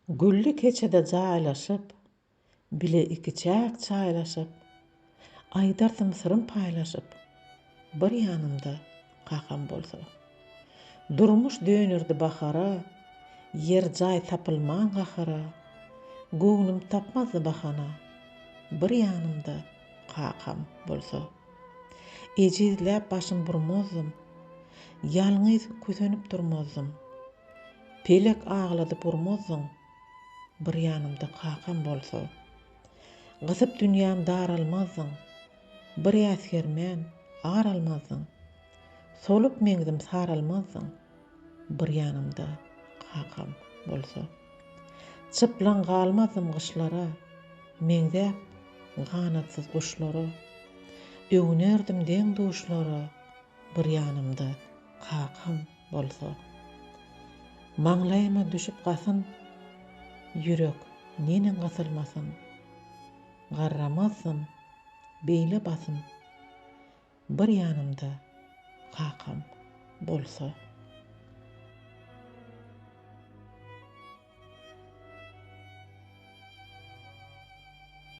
Gülli keçede jaýlaşyp, Bile ikiçäk çaýlaşyp, Aýdardym syrym paýlaşyp, Bir ýanymda kakam bolsa. Durmuş dönerdi bahara, Ýer jaý tapylman gahara, Göwnüm tapmazdy bahana, Bir ýanymda kakam bolsa. Ejizläp başym burmazdym, Ýalňyz kösenip durmazdym. Pelek agladyp urmazdyň, Bir ýanymda kakam bolsa. Gysyp dünýäm daralmazdyň, Bir äsgermän ar almazdyň. Solup meňzim saralmazdyň, Bir ýanymda kakam bolsa. Çyplaň galmazdym gyşlara, Meňzäp ganatsyz guşlara. Öwünerdim deň-duşlara, Bir ýanymda kakam bolsa. Maňlaýyma düşüp gasyn, Ýürek neneň gysylmasyn. Garramazdym beýle basym, Bir ýanymda kakam bolsa.